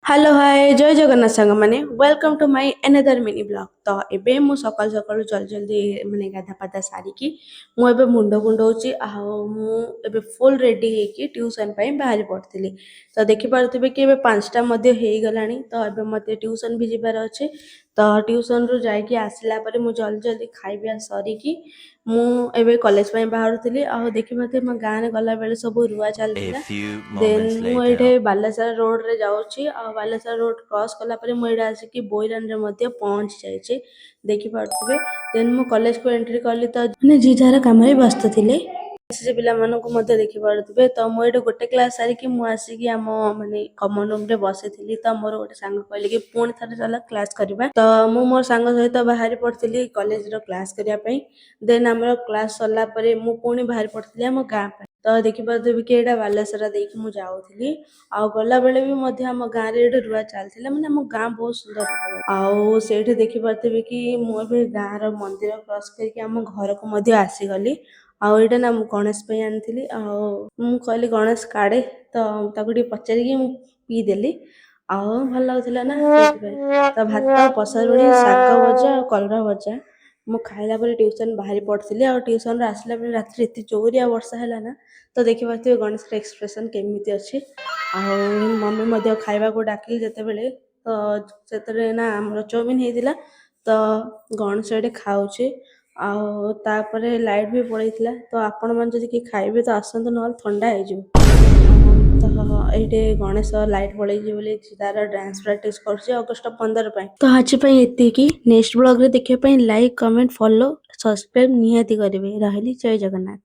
Hello, ହାଏ, ଜୟ ଜଗନ୍ନାଥ ସାଙ୍ଗମାନେ। Welcome to my another mini vlog. ତ ଏବେ ମୁଁ ସକାଳୁ ସକାଳୁ ଜଲ୍ଦି ଜଲ୍ଦି ମାନେ ଗାଧା ପାଧା ସାରିକି ମୁଁ ଏବେ ମୁଣ୍ଡ କୁଣ୍ଡଉଛି ଆଉ ମୁଁ ଏବେ ଫୁଲ୍ ରେଡ଼ି ହେଇକି ଟ୍ୟୁସନ୍ ପାଇଁ ବାହାରି ପଡ଼ିଥିଲି। ତ ଦେଖିପାରୁଥିବେ କି ଏବେ 5ଟା ମଧ୍ୟ ହେଇଗଲାଣି। ତ ଏବେ ମୋତେ ଟ୍ୟୁସନ୍ ବି ଯିବାର ଅଛି। ତ ଟ୍ୟୁସନ୍ରୁ ଯାଇକି ଆସିଲା ପରେ ମୁଁ ଜଲ୍ଦି ଜଲ୍ଦି ଖାଇବା ସରିକି ମୁଁ ଏବେ କଲେଜ ପାଇଁ ବାହାରୁଥିଲି। ଆଉ ଦେଖିପାରୁଥିବେ, ମୋ ଗାଁରେ ଗଲାବେଳେ ସବୁ ରୁଆ A ଚାଲିଥିଲା। few ଦେନ୍ moments ମୁଁ later. ଏଇଠି ବାଲେଶ୍ୱର ରୋଡ଼ରେ ଯାଉଛି ଆଉ ବାଲେଶ୍ୱର ରୋଡ଼ କ୍ରସ୍ କଲା ପରେ ମୁଁ ଏଇଠି ଆସିକି ବୋଇରାନରେ ମଧ୍ୟ ପହଞ୍ଚି ଯାଇଛି, ଦେଖିପାରୁଥିବେ। ଦେନ୍ ମୁଁ କଲେଜକୁ ଏଣ୍ଟ୍ରି କଲି, ତ ମାନେ ଯିଏ ଯାହାର କାମରେ ବ୍ୟସ୍ତ ଥିଲେ। ସେ ପିଲାମାନଙ୍କୁ ମଧ୍ୟ ଦେଖିପାରୁଥିବେ। ତ ମୁଁ ଏଇଠି ଗୋଟେ କ୍ଲାସ୍ ସାରିକି ମୁଁ ଆସିକି ଆମ ମାନେ କମନ୍ ରୁମ୍ରେ ବସିଥିଲି। ତ ମୋର ଗୋଟେ ସାଙ୍ଗ କହିଲେ କି ପୁଣି ଥରେ ଚାଲ କ୍ଲାସ୍ କରିବା। ତ ମୁଁ ମୋ ସାଙ୍ଗ ସହିତ ବାହାରି ପଡ଼ିଥିଲି କଲେଜର କ୍ଲାସ୍ କରିବା ପାଇଁ। ଦେନ୍ ଆମର କ୍ଲାସ୍ ସରିଲା ପରେ ମୁଁ ପୁଣି ବାହାରି ପଡ଼ିଥିଲି ଆମ ଗାଁ ପାଇଁ। ତ ଦେଖିପାରୁଥିବେ କି ଏଇଟା ବାଲେଶ୍ୱର ଦେଇକି ମୁଁ ଯାଉଥିଲି ଆଉ ଗଲାବେଳେ ବି ମଧ୍ୟ ଆମ ଗାଁରେ ଏଇଠି ରୁଆ ଚାଲିଥିଲା। ମାନେ ଆମ ଗାଁ ବହୁତ ସୁନ୍ଦର ଦେଖାଯାଏ। ଆଉ ସେଇଠି ଦେଖିପାରୁଥିବେ କି ମୁଁ ଏବେ ଗାଁର ମନ୍ଦିର କ୍ରସ୍ କରିକି ଆମ ଘରକୁ ମଧ୍ୟ ଆସିଗଲି। ଆଉ ଏଇଟା ନା ମୁଁ ଗଣେଶ ପାଇଁ ଆଣିଥିଲି ଆଉ ମୁଁ କହିଲି ଗଣେଶ କାଢ଼େ, ତ ତାକୁ ଟିକେ ପଚାରିକି ମୁଁ ପିଇଦେଲି। ଆଉ ଭଲ ଲାଗୁଥିଲା ନା, ସେଇଥିପାଇଁ। ତ ଭାତ, ପସରୁଣି, ଶାଗ ଭଜା ଆଉ କଲରା ଭଜା ମୁଁ ଖାଇଲା ପରେ ଟ୍ୟୁସନ୍ ବାହାରି ପଡ଼ିଥିଲି। ଆଉ ଟ୍ୟୁସନ୍ରୁ ଆସିଲା ବେଳେ ରାତିରେ ଏତେ ଜୋରିଆ ବର୍ଷା ହେଲା ନା, ତ ଦେଖିପାରୁଥିବେ ଗଣେଶର ଏକ୍ସପ୍ରେସନ୍ କେମିତି ଅଛି। ଆଉ ମମି ମଧ୍ୟ ଖାଇବାକୁ ଡାକିଲେ ଯେତେବେଳେ, ତ ସେତେବେଳେ ନା ଆମର ଚାଉମିନ୍ ହେଇଥିଲା। ତ ଗଣେଶ ଏଠି ଖାଉଛି। ଆଉ ତାପରେ ଲାଇଟ୍ ବି ପଳେଇଥିଲା। ତ ଆପଣମାନେ ଯଦି କିଏ ଖାଇବେ ତ ଆସନ୍ତୁ, ନହେଲେ ଥଣ୍ଡା ହେଇଯିବ। ତ ଏଇଠି ଗଣେଶ ଲାଇଟ୍ ପଳେଇଛି ବୋଲି ତାର ଡ୍ୟାନ୍ସ ପ୍ରାକ୍ଟିସ୍ କରୁଛି ଅଗଷ୍ଟ 15 ପାଇଁ। ତ ଆଜି ପାଇଁ ଏତିକି। ନେକ୍ସଟ ବ୍ଲଗ୍ରେ ଦେଖିବା ପାଇଁ ଲାଇକ୍, କମେଣ୍ଟ, ଫଲୋ, ସବସ୍କ୍ରାଇବ୍ ନିହାତି କରିବେ। ରହିଲି, ଜୟ ଜଗନ୍ନାଥ।